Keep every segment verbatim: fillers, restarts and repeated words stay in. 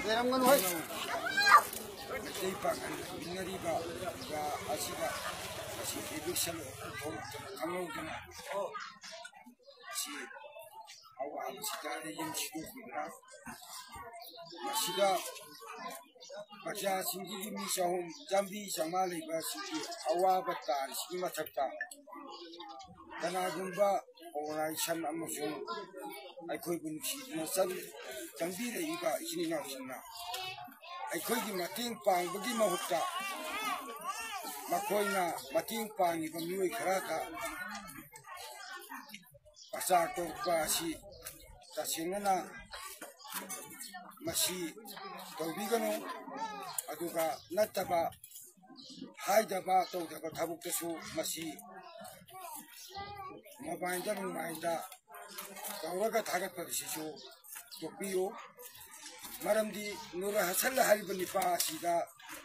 ꯂꯩꯔꯝꯒꯅꯨ ꯍꯣꯏ꯫ ꯃꯩꯇꯩ ꯄꯥꯡꯒꯜ ꯍꯤꯡꯅꯔꯤꯕ ꯑꯁꯤꯗ ꯉꯁꯤ eviction ꯊꯣꯛꯂꯛꯇꯅ ꯈꯪꯍꯧꯗꯅ ꯁꯤ ꯑꯋꯥꯕꯁꯤꯗ ꯌꯨꯝ ꯁꯤꯗꯣꯛꯈꯤꯕ꯭ꯔꯥ? ꯃꯁꯤꯗ ꯄ꯭ꯔꯖꯥꯁꯤꯡꯁꯤꯒꯤ ꯃꯤ ꯆꯍꯨꯝ, ꯆꯥꯝꯃꯔꯤ, ꯆꯥꯝꯃꯉꯥ ꯂꯩꯕ ꯑꯁꯤꯒꯤ ꯑꯋꯥꯕ ꯇꯥꯔꯤꯁꯤꯒꯤ ꯃꯊꯛꯇ ꯀꯅꯥꯒꯨꯝꯕ organization ꯑꯃꯁꯨꯡ ꯑꯩꯈꯣꯏꯕꯨ ꯅꯨꯡꯁꯤꯗꯨꯅ ꯆꯪ-, ꯆꯪꯕꯤꯔꯛꯏꯕ ꯏꯆꯤꯟ ꯏꯅꯥꯎꯁꯤꯡꯅ ꯑꯩꯈꯣꯏꯒꯤ ꯃꯇꯦꯡ ꯄꯥꯡꯕꯒꯤ ꯃꯍꯨꯠꯇ ꯃꯈꯣꯏꯅ ꯃꯇꯦꯡ ꯄꯥꯡꯉꯤꯕ ꯃꯤꯑꯣꯏ ꯈꯔꯗ ꯄꯩꯁꯥ ꯀꯣꯛꯄ ꯑꯁꯤ ꯇꯁꯦꯡꯅꯅ ꯃꯁꯤ ꯇꯧꯕꯤꯒꯅꯨ꯫ ꯑꯗꯨꯒ ꯅꯠꯇꯕ ꯍꯥꯏꯗꯕ ꯇꯧꯗꯕ ꯊꯕꯛꯇꯁꯨ ꯃꯁꯤ ꯃꯣꯕꯥꯏꯜꯗ ꯅꯨꯡꯃꯥꯏꯜꯗ ꯇꯧꯔꯒ ꯊꯥꯒꯠꯄꯁꯤꯁꯨ ꯇꯣꯛꯄꯤꯌꯨ꯫ ꯃꯔꯝꯗꯤ ꯅꯨꯔ ꯍꯁꯟ ꯍꯥꯏꯔꯤꯕ ꯅꯨꯄꯥ ꯑꯁꯤꯗ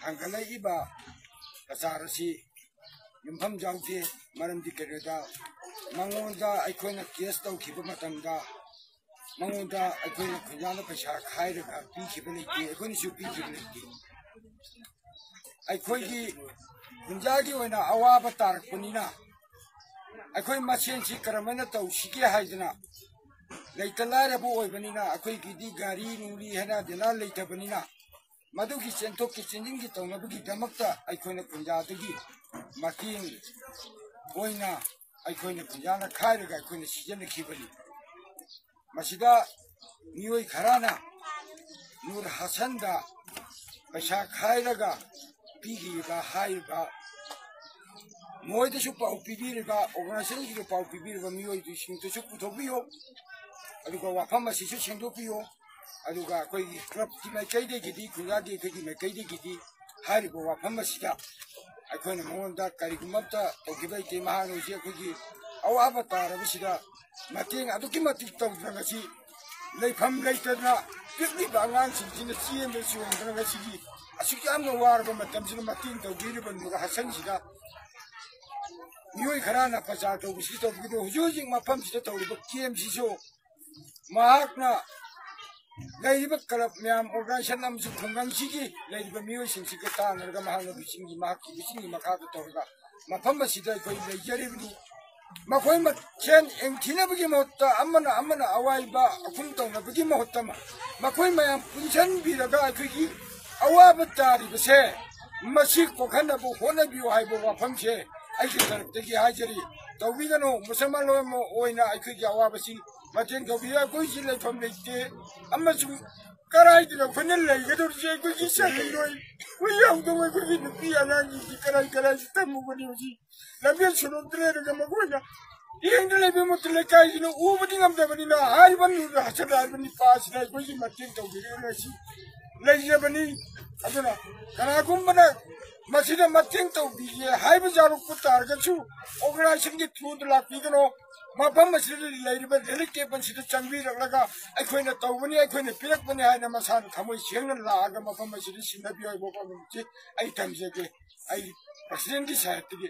ꯍꯪꯒꯠꯂꯛꯏꯕ ꯄ꯭ꯔꯆꯥꯔ ꯑꯁꯤ ꯌꯨꯝꯐꯝ ꯌꯥꯎꯗꯦ꯫ ꯃꯔꯝꯗꯤ ꯀꯩꯅꯣꯗ ꯃꯉꯣꯟꯗ ꯑꯩꯈꯣꯏꯅ ꯀꯦꯁ ꯇꯧꯈꯤꯕ ꯃꯇꯝꯗ ꯃꯉꯣꯟꯗ ꯑꯩꯈꯣꯏꯅ ꯈꯨꯟꯖꯥꯅ ꯄꯩꯁꯥ ꯈꯥꯏꯔꯒ ꯄꯤꯈꯤꯕ ꯂꯩꯇꯦ, ꯑꯩꯈꯣꯏꯅꯁꯨ ꯄꯤꯈꯤꯕ ꯂꯩꯇꯦ꯫ ꯑꯩꯈꯣꯏꯒꯤ ꯈꯨꯟꯖꯥꯒꯤ ꯑꯣꯏꯅ ꯑꯋꯥꯕ ꯇꯥꯔꯛꯄꯅꯤꯅ ꯑꯩꯈꯣꯏ ꯃꯁꯦꯟꯁꯤ ꯀꯔꯝꯍꯥꯏꯅ ꯇꯧꯁꯤꯒꯦ ꯍꯥꯏꯗꯅ ꯂꯩꯇ ꯂꯥꯏꯔꯕ ꯑꯣꯏꯕꯅꯤꯅ ꯑꯩꯈꯣꯏꯒꯤꯗꯤ ꯒꯥꯔꯤ ꯅꯨꯡꯂꯤ ꯍꯦꯅꯥ ꯗꯦꯅꯥ ꯂꯩꯇꯕꯅꯤꯅ ꯃꯗꯨꯒꯤ ꯆꯦꯟꯊꯣꯛꯀꯤ ꯆꯦꯟꯁꯤꯟꯒꯤ ꯇꯧꯅꯕꯒꯤꯗꯃꯛꯇ ꯑꯩꯈꯣꯏꯅ ꯈꯨꯟꯖꯥꯗꯒꯤ ꯃꯇꯦꯡ ꯑꯣꯏꯅ ꯑꯩꯈꯣꯏꯅ ꯈꯨꯟꯖꯥꯅ ꯈꯥꯏꯔꯒ ꯑꯩꯈꯣꯏꯅ ꯁꯤꯖꯤꯟꯅꯈꯤꯕꯅꯤ꯫ ꯃꯁꯤꯗ ꯃꯤꯑꯣꯏ ꯈꯔꯅ ꯅꯨꯔ ꯍꯁꯟꯗ ꯄꯩꯁꯥ ꯈꯥꯏꯔꯒ ꯄꯤꯈꯤꯕ ꯍꯥꯏꯔꯤꯕ ꯃꯣꯏꯗꯁꯨ ꯄꯥꯎ ꯄꯤꯕꯤꯔꯤꯕ organizationꯒꯤꯁꯨ ꯄꯥꯎ ꯄꯤꯕꯤꯔꯤꯕ ꯃꯤꯑꯣꯏꯁꯤꯡꯗꯨꯁꯨ ꯄꯨꯊꯣꯛꯄꯤꯌꯨ꯫ ꯑꯗꯨꯒ ꯋꯥꯐꯝ ꯑꯁꯤꯁꯨ ꯁꯦꯡꯗꯣꯛꯄꯤꯌꯨ꯫ ꯑꯗꯨꯒ ꯑꯩꯈꯣꯏꯒꯤ clubꯀꯤ ꯃꯥꯏꯀꯩꯗꯒꯤꯗꯤ, ꯈꯨꯟꯖꯥꯒꯤ ꯑꯩꯈꯣꯏꯒꯤ ꯃꯥꯏꯀꯩꯗꯒꯤꯗꯤ ꯍꯥꯏꯔꯤꯕ ꯋꯥꯐꯝ ꯑꯁꯤꯗ ꯑꯩꯈꯣꯏꯅ ꯃꯉꯣꯟꯗ ꯀꯔꯤꯒꯨꯝꯕ ꯑꯝꯇ ꯇꯧꯈꯤꯕ ꯂꯩꯇꯦ꯫ ꯃꯍꯥꯛ ꯍꯧꯖꯤꯛ ꯑꯩꯈꯣꯏꯒꯤ ꯑꯋꯥꯕ ꯇꯥꯔꯕꯁꯤꯗ ꯃꯇꯦꯡ ꯑꯗꯨꯛꯀꯤ ꯃꯇꯤꯛ ꯇꯧꯗꯅ ꯉꯁꯤ ꯂꯩꯐꯝ ꯂꯩꯇꯗꯅ ꯄꯤꯛꯂꯤꯕ ꯑꯉꯥꯡꯁꯤꯡꯁꯤꯅ ꯆꯦꯟꯗꯅ ꯆꯣꯡꯗꯅ ꯉꯁꯤꯒꯤ ꯑꯁꯨꯛ ꯌꯥꯝꯅ ꯋꯥꯔꯕ ꯃꯇꯝꯁꯤꯗ ꯃꯇꯦꯡ ꯇꯧꯕꯤꯔꯤꯕ ꯅꯨꯔ ꯍꯁꯟꯁꯤꯗ ꯃꯤꯑꯣꯏ ꯈꯔꯅ ꯄ꯭ꯔꯆꯥꯔ ꯇꯧꯕꯁꯤ ꯇꯧꯕꯤꯗꯣ ꯍꯧꯖꯤꯛ ꯍꯧꯖꯤꯛ ꯃꯐꯝꯁꯤꯗ ꯇꯧꯔꯤꯕ campꯁꯤꯁꯨ ꯃꯍꯥꯛꯅ ꯂꯩꯔꯤꯕ ꯀ꯭ꯂꯕ ꯃꯌꯥꯝ, ꯑꯣꯔꯒꯅꯥꯏꯖꯦꯁꯟ ꯑꯃꯁꯨꯡ ꯈꯨꯡꯒꯪꯁꯤꯒꯤ ꯂꯩꯔꯤꯕ ꯃꯤꯑꯣꯏꯁꯤꯡꯁꯤꯒ ꯇꯥꯟꯅꯔꯒ ꯃꯍꯥꯛꯅ ꯂꯨꯆꯤꯡꯒꯤ, ꯃꯍꯥꯛꯀꯤ ꯂꯨꯆꯤꯡꯒꯤ ꯃꯈꯥꯗ ꯇꯧꯔꯒ ꯃꯐꯝ ꯑꯁꯤꯗ ꯑꯩꯈꯣꯏ ꯂꯩꯖꯔꯤꯕꯅꯤ꯫ ꯃꯈꯣꯏ ꯃꯁꯦꯟ ꯌꯦꯡꯊꯤꯅꯕꯒꯤ ꯃꯍꯨꯠꯇ, ꯑꯃꯅ ꯑꯃꯅ ꯑꯋꯥꯏꯕ ꯑꯈꯨꯝ ꯇꯧꯅꯕꯒꯤ ꯃꯍꯨꯠꯇ, ꯃꯈꯣꯏ ꯃꯌꯥꯝ ꯄꯨꯟꯁꯤꯟꯕꯤꯔꯒ ꯑꯩꯈꯣꯏꯒꯤ ꯑꯋꯥꯕ ꯇꯥꯔꯤꯕꯁꯦ ꯃꯁꯤ ꯀꯣꯛꯍꯟꯅꯕ ꯍꯣꯠꯅꯕꯤꯌꯨ ꯍꯥꯏꯕ ꯋꯥꯐꯝꯁꯦ ꯑꯩꯒꯤ ꯇꯔꯞꯇꯒꯤ ꯍꯥꯏꯖꯔꯤ꯫ ꯇꯧꯕꯤꯒꯅꯨ, ꯃꯨꯁꯜꯃꯥꯟ ꯂꯣꯏꯅꯃꯛ ꯑꯣꯏꯅ ꯑꯩꯈꯣꯏꯒꯤ ꯑꯋꯥꯕꯁꯤ ꯃꯇꯦꯡ ꯇꯧꯕꯤꯌꯨ꯫ ꯑꯩꯈꯣꯏꯁꯤ ꯂꯩꯐꯝ ꯂꯩꯇꯦ ꯑꯃꯁꯨꯡ ꯀꯗꯥꯏꯗꯅꯣ ꯑꯩꯈꯣꯏꯅ ꯂꯩꯒꯗꯧꯔꯤꯁꯦ? ꯑꯩꯈꯣꯏꯒꯤ ꯁꯦꯟꯃꯤꯠꯂꯣꯟ, ꯑꯩꯈꯣꯏ ꯌꯥꯎꯗꯕ ꯑꯩꯈꯣꯏꯒꯤ ꯅꯨꯄꯤ ꯑꯉꯥꯡꯁꯤꯡꯁꯤ ꯀꯗꯥꯏ ꯀꯗꯥꯏꯗ ꯊꯝꯃꯨꯒꯅꯤ? ꯍꯧꯖꯤꯛ ꯂꯝꯕꯦꯟ ꯁꯣꯔꯣꯛꯇ ꯂꯩꯔꯒ ꯃꯈꯣꯏꯅ ꯏꯔꯦꯡꯗ ꯂꯩꯕ ꯃꯠꯇ ꯂꯩꯀꯥꯏꯁꯤꯅ ꯎꯕꯗꯤ ꯉꯝꯗꯕꯅꯤꯅ ꯍꯥꯏꯔꯤꯕ ꯅꯨꯔ ꯍꯁꯟ ꯍꯥꯏꯕ ꯅꯤꯄꯥ ꯑꯁꯤꯅ ꯑꯩꯈꯣꯏꯒꯤ ꯃꯇꯦꯡ ꯇꯧꯕꯤꯔꯒ ꯂꯩꯁꯤ ꯂꯩꯖꯕꯅꯤ꯫ ꯑꯗꯨꯅ ꯀꯅꯥꯒꯨꯝꯕꯅ ꯃꯁꯤꯗ ꯃꯇꯦꯡ ꯇꯧꯕꯤꯒꯦ ꯍꯥꯏꯕ ꯌꯥꯎꯔꯛꯄ ꯇꯥꯔꯒꯁꯨ ꯑꯣꯔꯒꯅꯥꯏꯖꯦꯁꯟꯒꯤ ꯊ꯭ꯔꯨꯗ ꯂꯥꯛꯄꯤꯒꯅꯣ꯫ ꯃꯐꯝ ꯑꯁꯤꯗ ꯂꯩꯔꯤꯕ ꯔꯤꯂꯤꯐ ꯀꯦꯝꯞ ꯑꯁꯤꯗ ꯆꯪꯕꯤꯔꯛꯂꯒ ꯑꯩꯈꯣꯏꯅ ꯇꯧꯕꯅꯤ, ꯑꯩꯈꯣꯏꯅ ꯄꯤꯔꯛꯄꯅꯤ ꯍꯥꯏꯅ ꯃꯁꯥꯅ ꯊꯃꯣꯏ ꯁꯦꯡꯅ ꯂꯥꯛꯑꯒ ꯃꯐꯝ ꯑꯁꯤꯗ ꯁꯤꯟꯅꯕꯤꯌꯨ ꯍꯥꯏꯕ ꯋꯥꯐꯝꯁꯤ ꯑꯩ ꯊꯝꯖꯒꯦ꯫ ꯑꯩ ꯄ꯭ꯔꯁꯤꯗꯦꯟꯒꯤ ꯁꯥꯏꯠꯇꯒꯤ